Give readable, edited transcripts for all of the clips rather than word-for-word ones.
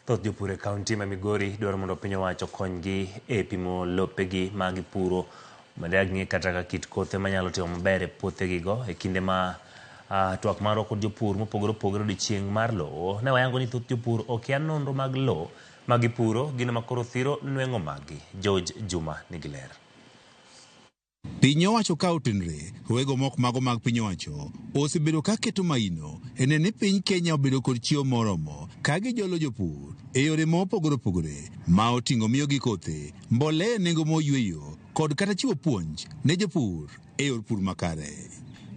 Thoth jopur e kaunti ma Migori dwaro mondo piny owacho okonygi e pimo lopegi ma gipuro mondo ging'e kata ka kit kothe manyalo timo maber e puothegigo e kinde ma twak marwa kod jopur mopogore opogore odiochieng' mar lowo ne wayango ni thoth jopur okia nonro mag lowo ma gipuro gino ma koro thiro nweng'o maggi. George Juma nigi ler. Piny owacho ka otenre, rowego mok mago mag piny owacho osebedo ka keto maino e neno ni piny Kenya obedo kod chiemo moromo ka gijolo jopur e yore ma opogore opogore ma oting'o miyogi kothe, mbolea e nengo moyweyo kod kata chiwo puonj ne jopur e yor pur makare.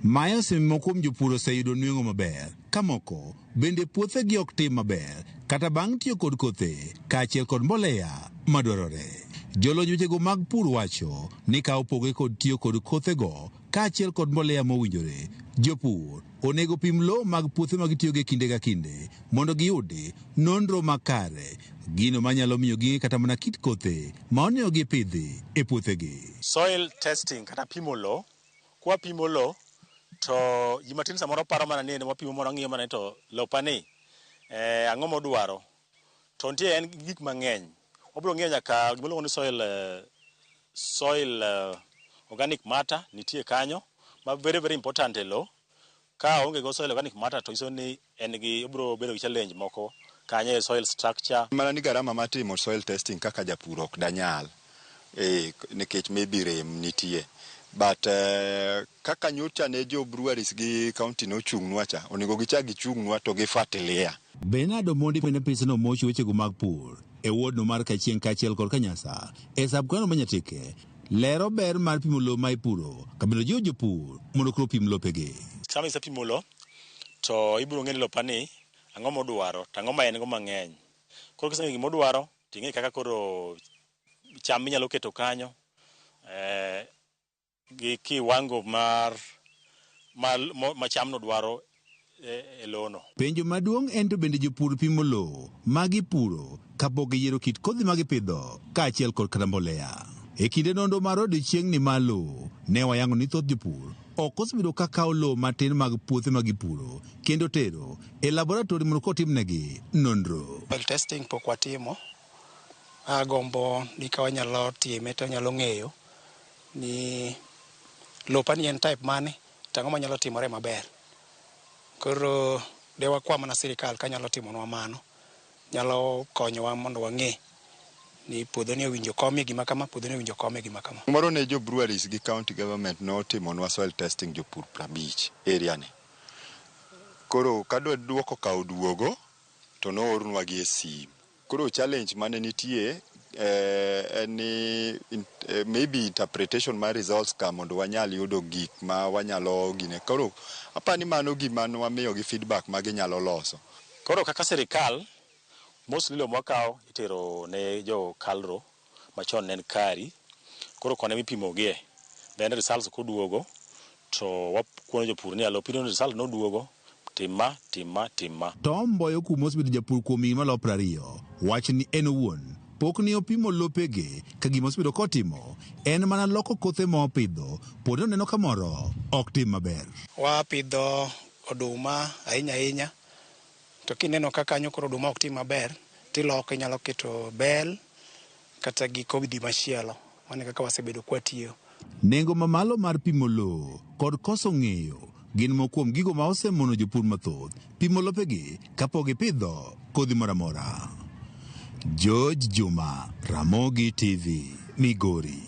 Mae osemiyo moko kuom jopur oseyudo nweng'o maber ka moko bende puothegi ok tim maber kata bang' tiyo kod kothe kaachiel kod mbolea madwarore. Jolony wechego mag pur wacho ni ka opogore kod tiyo kod kothego kaachiel kod mbolea mowinjore, jopur onego pim lowo mag puothe ma gitiyogo e kinde ka kinde mondo giyudi nonro makare, gino manyalo miyo ging'e kata mana kit kothe ma onego gipidhi e puothegi. Soil testing kata pimo lowo, kwapimo lowo to ji matin samoro paro mana ni wapimo mana wang'iyo mana ni to lopani ang'o modwaro. To nitie en gi gik mang'eny. Wabiro ng'iyo nyaka gima iluongo ni soil organic matter nitie kanyo ma very very important e lowo. Ka oonge go soil organic matter to nyiso ni en gi obiro bedo gi challenge moko kanyo e soil structure. Mana ni garama mar timo soil testing kaka japur ok danyal nikech maybe rem nitie. But kaka nyocha ne jo breweries gi county nochung'nwa cha, onego gichak gichung'nwa to gifuatilia. Bernard Omondi mane pisno mocho wechego mag pur e wodno mar Kachieng' kaachiel kod Kanyasa e sub-county ma Nyatike lero ber mar pimo lowo ma ipuro kabende jiwo jopur mondo koro opim lopegi. Sama isepimo lowo to ibiro ng'eyo ni lopani ang'o modwaro to ang'o ma en go mang'eny. Koro kiseng'eyo gima odwaro to ing'e kaka koro cham minyalo keto kanyo gi kiwango mar ma chamno dwaro e lowono. Penjo maduong' en to bende jopur pimo lowo ma gipuro kapok giyiero kit kodhi ma gipidho kaachiel kod kata mbolea. E kinde nonro mar odiochieng'ni mar lowo, ne wayango ni thoth jopur ok osebedo ka kawo lowo matin mag puothe ma gipuro kendo tero e laboratori mondo kotimnegi nonro. Soil testing pok watimo. Agombo ni ka wanyalo time to wanyalo ng'eyo ni lopani en type mane to ang'o manyalo timore maber. Koro de wakwa mana sirikal kanyalo timonwa mano. Nyalo konyowa mondo wang'e ni puodho ni owinjo komie gima kama, puodho ni owinjo komie gima kama. Moro ne jo breweries gi county government notimonwa soil testing jopur 50 area ni. Koro kadwa duoko ka oduogo to noornwa gi e sim. Koro challenge mane nitie en ni maybe interpretation mar results ka mondo wanyal yudo gik ma wanyalo gine. Koro apani mano gima nwamiyo gi feedback ma ginyalo loso. Koro kaka sirikal, mostly lowo mwakawo itero ne jo KALRO machon ne en KARI. Koro koni mipimogie. Then results koduogo to wakono jopur ni lopino result noduogo, tim ma, tim ma, tim ma. Tom Mboyo kuma osebedo japur kuom higni maloyo 20 wacho ni en owuon pok ne opimo lopege ka gima osebedo kotimo en mana loko kothe ma opidho pod oneno ka moro ok tim maber. Wapidho oduma ahinya ahinya to kineno ka kanyo koro oduma ok tim maber tiloko inyalo keto bel kata gi kodhi machielo. Mano e kaka wasebedo kwatiyo. Nengo mamalo mar pimo lowo kod koso ng'eyo gin moko kuom gigo ma osemono jopur mathoth pimo lopegi kapok gipidho kodhi moro amora. George Juma, Ramogi TV, Migori.